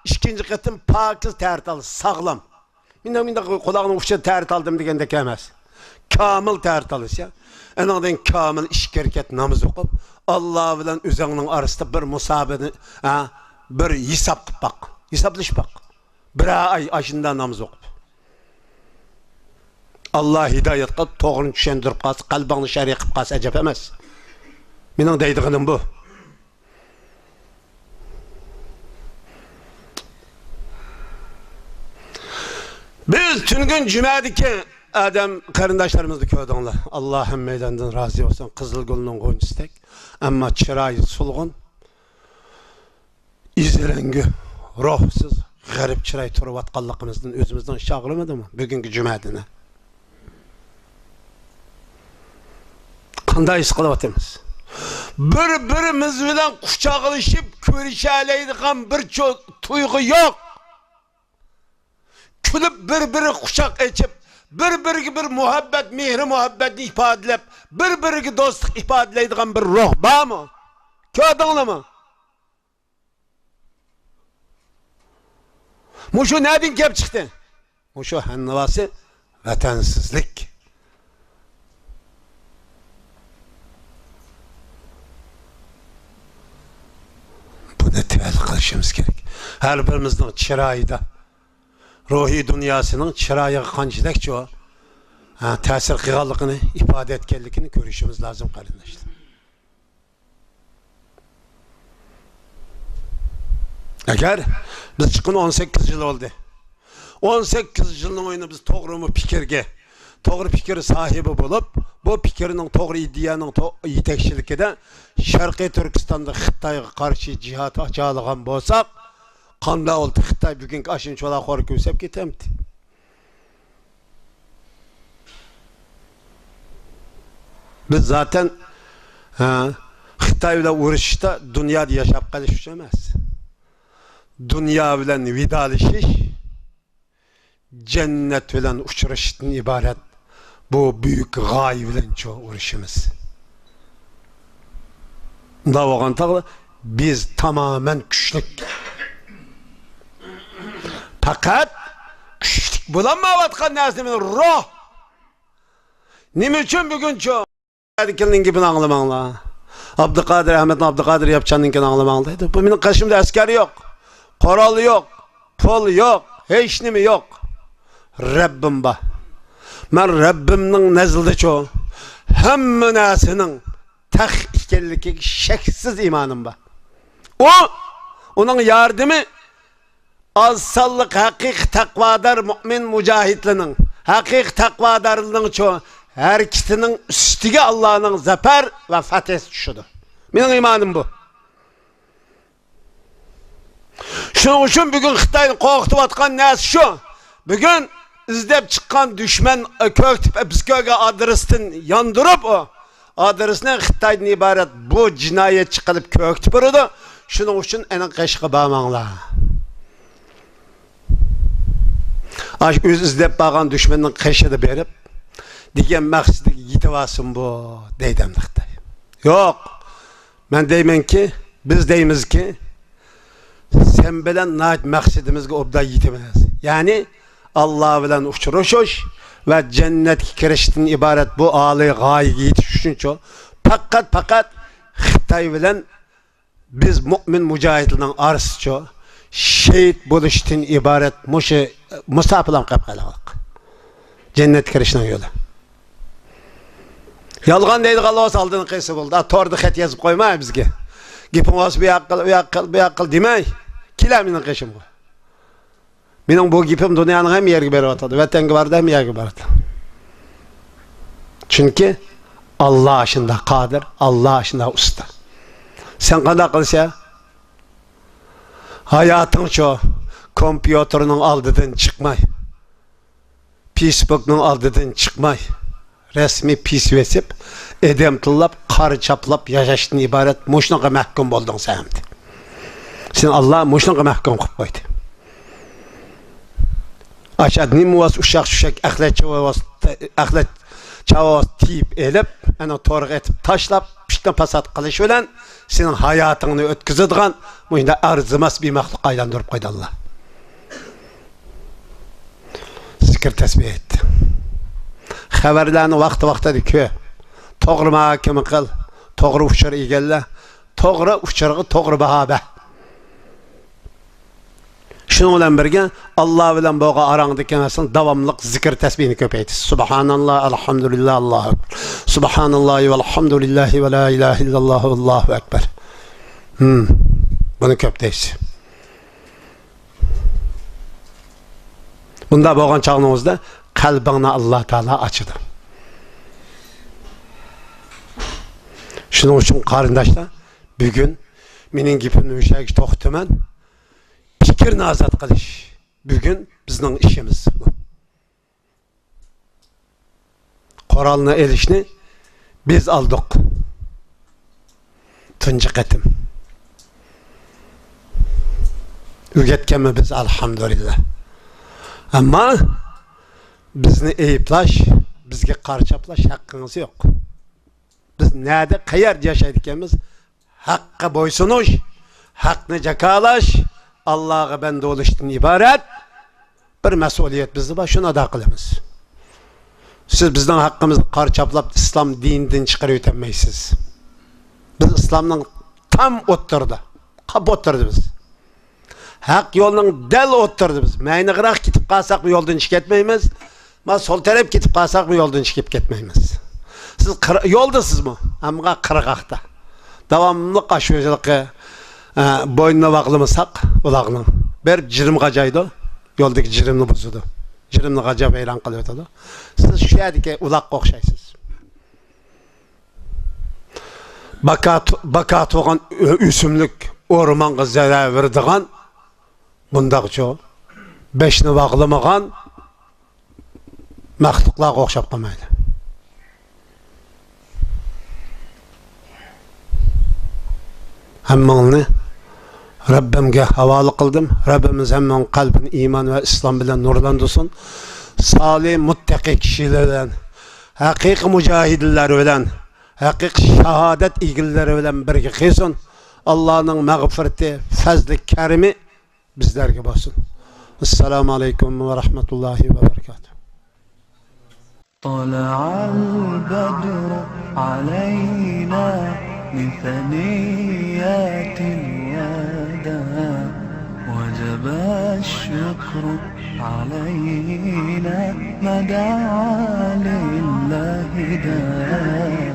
ئىككىنچى قېتىم پاكىز تەھارەت ئال، ساغلام. مەن مۇنداق قۇلاقنىڭ ئۇچىدا تەھارەت ئالدىم دېگەندەك ئەمەس. كامىل تەھارەت ئالىسەن. ئېنىڭدىن كامىل ئىككى رەكەت ناماز ئوقۇپ، ئاللا بىلەن ئۆزۈڭنىڭ ئارىسىدا بىر مۇسابىنى، ھە، بىر ھېساب قىلىپ باق. ھېسابلىشىپ باق. بىرەر ئاي ئاشۇنداق ناماز ئوقۇپ. ئاللا ھىدايەت قىلىپ، توغرىنى چۈشەندۈرۈپ قالسا، قەلبىڭنى شەرىي قىلىپ قالسا ئەجەب ئەمەس. مېنىڭ دەيدىغىنىم بۇ. بىز تۈنۈگۈن جۈمەدىكى ئادەم قېرىنداشلىرىمىزنى كۆردۈڭلار. ئاللا ھەممەيلەندىن رازى بولسۇن. قىزىل گۈلنىڭ غۇنچىسىدەك، ئەمما چىرايى سولغۇن. ئىزرەڭگۈ، روھسىز، غەرىب چىراي تۇرۇۋاتقانلىقىمىزدىن ئۆزىمىزنىڭ ئىچ ئاغرىمىدىمۇ بۈگۈنكى جۈمەدىن؟ قانداق ھېس قىلىۋاتىمىز؟ بىر-بىرىمىز بىلەن قۇچاقلىشىپ كۆرۈشەلەيدىغان بىر چو-، تۇيغۇ يوق. كۈلۈپ بىر-بىرىگە قۇچاق ئېچىپ، بىر-بىرىگە بىر مۇھەببەت، مېھرى-مۇھەببەتنى ئىپادىلەپ، بىر-بىرىگە دوستلۇق ئىپادىلەيدىغان بىر روھ بارمۇ؟ كۆردۈڭلارمۇ؟ مۇشۇ نەدىن كەپ چىقتى؟ مۇشۇ ھەننىۋاسى ۋەتەنسىزلىك. بۇنى تەۋەل قىلىشىمىز كېرەك. ھەر بىرىمىزنىڭ چىرايىدا، روھىي دۇنياسىنىڭ چىرايىغا قانچىلىكچۇ، ھە، تەسىر قىلغانلىقىنى، ئىپادە ئەتكەنلىكىنى كۆرۈشىمىز لازىم، قېرىنداشلار. ئەگەر بىز چىققىنى ئون سەككىز يىل بولدى. ئون سەككىز يىلنىڭ ئويۇنى بىز توغرىمۇ پىكىرگە، توغرا پىكىر ساھىبى بولۇپ، بۇ پىكىرنىڭ توغرا ئىدىيەنىڭ تو-، يېتەكچىلىكىدە شەرقىي تۈركىستاندا خىتايغا قارشى جىھاد ئاچالىغان بولساق، قانداق بولدى؟ خىتاي بۈگۈنكى ئاشۇنچىۋالا خور كۆرسەپ كېتەمتى؟ بىز زاتەن، ھە، خىتاي بىلەن ئۇرۇشۇشتا دۇنيادا ياشاپ قېلىش ئۈچۈن ئەمەس. دۇنيا بىلەن ۋىدالىشىش، جەننەت بىلەن ئۇچرىشىشتىن ئىبارەت بۇ بۈيۈك غايە بىلەنچۇ ئۇرۇشىمىز. ئۇنداق بولغان چاغدا بىز تامامەن كۈچلۈك. پەقەت كۈچلۈك بولالمايۋاتقان نەرسە نېمە؟ روھ. نېمە ئۈچۈن بۈگۈنچۇ؟ ئەدىكىلنىڭ گېپىنى ئاڭلىماڭلار. ئابدۇقادىر ئەھمەدنىڭ، ئابدۇقادىر ياپچاننىڭكىنى ئاڭلىماڭلار دەيدۇ. بۇ مېنىڭ قېشىمدا ئەسكەر يوق، قورال يوق، پۇل يوق، ھېچنېمە يوق. رەببىم بار. مەن رەببىمنىڭ نەزىلىدىچۇ ھەممە نەرسىنىڭ ھەق ئىكەنلىكىگە شەكسىز ئىمانىم بار. ئۇ، ئۇنىڭ ياردىمى ئاز سانلىق ھەقىقىي تەقۋادار مۆمىن مۇجاھىدلىرىنىڭ، ھەقىقىي تەقۋادارلىرىنىڭچۇ ھەرىكىتىنىڭ ئۈستىگە ئاللانىڭ زەپەر ۋە فەتھىسى چۈشىدۇ. مېنىڭ ئىمانىم بۇ. شۇنىڭ ئۈچۈن بۈگۈن خىتاينى قورقۇتۇۋاتقان نەرسە شۇ. بۈگۈن ئىزدەپ چىققان دۈشمەن، ئە، كۆكتۈپ، ئە، بىز كۆرگەن ئادرېستىن ياندۇرۇپ، ئۇ ئادرېسنى خىتايدىن ئىبارەت بۇ جىنايەتچى قىلىپ كۆكتۈپ بېرىدۇ. شۇنىڭ ئۈچۈن ئېنىڭ قېشىغا بارماڭلار. ئاشۇ ئۆزى ئىزدەپ بارغان دۈشمەننىڭ قېشىدا بېرىپ، دېگەن مەقسىتىگە يېتىۋالسۇن بۇ، دەيدۇ ئەمدى خىتاي. يوق. مەن دەيمەنكى، بىز دەيمىزكى، سەن بىلەن ناھايىتى مەقسىتىمىزگە ئوبدان يېتىمىز. يەنى، ئاللا بىلەن ئۇچرىشىش ۋە جەننەتكە كىرىشتىن ئىبارەت بۇ ئالىي غايىگە يېتىش ئۈچۈنچۇ، پەقەت، پەقەت خىتاي بىلەن بىز مۆمىن مۇجاھىدلارنىڭ ئارىسىچۇ، شېھىت بولۇشتىن ئىبارەت مۇشۇ مۇساپىلام قېلىپ قالغانلىق. جەننەتكە كىرىشنىڭ يولى. يالغان دەيدىغانلار بولسا ئالدىنى قىلسا بولدى. توردا خەت يېزىپ قويماي بىزگە. گېپىڭ بولسا بۇ ياققا قىل، ئۇ ياققا قىل، بۇ ياققا قىل دېمەي. كېلە مېنىڭ قېشىمغا. مېنىڭ بۇ گېپىم دۇنيانىڭ ھەممە يەرگە بېرىۋاتىدۇ. ۋەتەنگە بارىدۇ، ھەممە يەرگە بارىدۇ. چۈنكى ئاللا شۇنداق قادىر، ئاللا شۇنداق ئۇستا. سەن قانداق قىلىسەن؟ ھاياتىڭچۇ، كومپيۇتېرنىڭ ئالدىدىن چىقماي، فېيسبۇكنىڭ ئالدىدىن چىقماي، رەسمىي پېيس بېسىپ، ئادەم تىللاپ، قارا چاپلاپ ياشاشتىن ئىبارەت مۇشۇنىڭغا مەھكۇم بولدۇڭ سەن ئەمدى. سېنى ئاللا مۇشۇنىڭغا مەھكۇم قىلىپ قويدى. ئاشۇ نېمە بولسا ئۇششاق-چۈششەك ئەخلەت چاۋا بولسا، ئەخلەت چاۋا بولسا تېيىپ ئېلىپ، ئەنە تورغا ئېتىپ تاشلاپ، پىتنە-پاسات قىلىش بىلەن سېنىڭ ھاياتىڭنى ئۆتكۈزىدىغان مۇشۇنداق ئەرزىمەس بىر مەخلۇققا ئايلاندۇرۇپ قويدى ئاللا. زىكىر تەسبىھ ئېيت. خەۋەرلەرنى ۋاقتى-ۋاقتىدا كۆر. توغرا مۇھاكىمە قىل. توغرا ئۇچۇر ئىگىلە. توغرا ئۇچۇرغا توغرا باھا بەر. شۇنىڭ بىلەن بىرگە، ئاللا بىلەن بولغان ئاراڭدىكى مەسىلىنى داۋاملىق زىكىر تەسبىھنى كۆپەيتىسىز. سۇبھاناللا، ئەلھەمدۇلىللا، ئاللاھۇ ئەكبەر. سۇبھاناللاھى ۋەلھەمدۇلىللاھى ۋە لا ئىلاھە ئىللاللاھۇ ۋەللاھۇ ئەكبەر. ھىم. بۇنى كۆپ دەيسىز. بۇنداق بولغان چاغنىڭىزدا قەلبىڭنى ئاللا تائالا ئاچىدۇ. شۇنىڭ ئۈچۈن قېرىنداشلار، بۈگۈن مېنىڭ گېپىمنى مۇشۇ يەرگە توختىتىمەن. پىكىرنى ئازاد قىلىش بۈگۈن بىزنىڭ ئىشىمىز. قورالنى ئېلىشنى بىز ئالدۇق. تۇنجى قېتىم. ئۆگەتكەنمۇ بىز، ئەلھەمدۇلىللا. ئەمما بىزنى ئەيىبلەش، بىزگە قارا چاپلاش ھەققىڭىز يوق. بىز نەدە، قەيەردە ياشايدىكەنمىز؟ ھەققە بويسۇنۇش، ھەقنى جاكارلاش، ئاللاغا بەندە بولۇشتىن ئىبارەت بىر مەسئۇلىيەت بىزدە بار، شۇنى ئادا قىلىمىز. سىز بىزنىڭ ھەققىمىزنى قارا چاپلاپ، ئىسلام دىنىدىن چىقىرىۋېتەلمەيسىز. بىز ئىسلامنىڭ تام ئوتتۇرىدا، قاپ ئوتتۇرىدا بىز. ھەق يولنىڭ دەل ئوتتۇرىدا بىز. مەينىغىراق كېتىپ قالساقمۇ يولدىن چىقىپ كەتمەيمىز. ما سول تەرەپ كېتىپ قالساقمۇ يولدىن چىقىپ كەتمەيمىز. سىز قىر-، يولدىسىزمۇ؟ ئەمما قىرغاقتا. داۋاملىق ئاشۇ ھېلىقى، ئە، بوينىنى باغلىمىساق ئۇلاغنىڭ. بېرىپ جىرىمغا جايدۇ. يولدىكى جىرىمنى بۇزىدۇ. جىرىمنى غاجا ۋەيران قىلىۋېتىدۇ. سىز شۇ يەردىكى ئۇلاغقا ئوخشايسىز. باكا، باكا تۇغان ئۆ-، ئۆسۈملۈك ئورمانغا زەرەر بېرىدىغان، بۇنداقچۇ، بېشىنى باغلىمىغان مەخلۇقلارغا ئوخشاپ قالمايلى. ھەممىڭلارنى رەببىمگە ھاۋالە قىلدىم. رەببىمىز ھەممىڭ قەلبىنى ئىمان ۋە ئىسلام بىلەن نۇرلاندۇرسۇن. سالىھ، مۇتتەقى كىشىلەر بىلەن، ھەقىقىي مۇجاھىدلار بىلەن، ھەقىقىي شاھادەت ئىگىلىرى بىلەن بىرگە قىلسۇن. ئاللانىڭ مەغپىرىتى، پەزلى، كەرىمى بىزلەرگە بولسۇن. ئەسسالامۇ ئەلەيكۇم ۋە رەھمەتۇللاھى ۋە بەرىكاتۇھ. طلع البدر علينا من ثنيات الوداع، وجب الشكر علينا، ما دعا لله داع.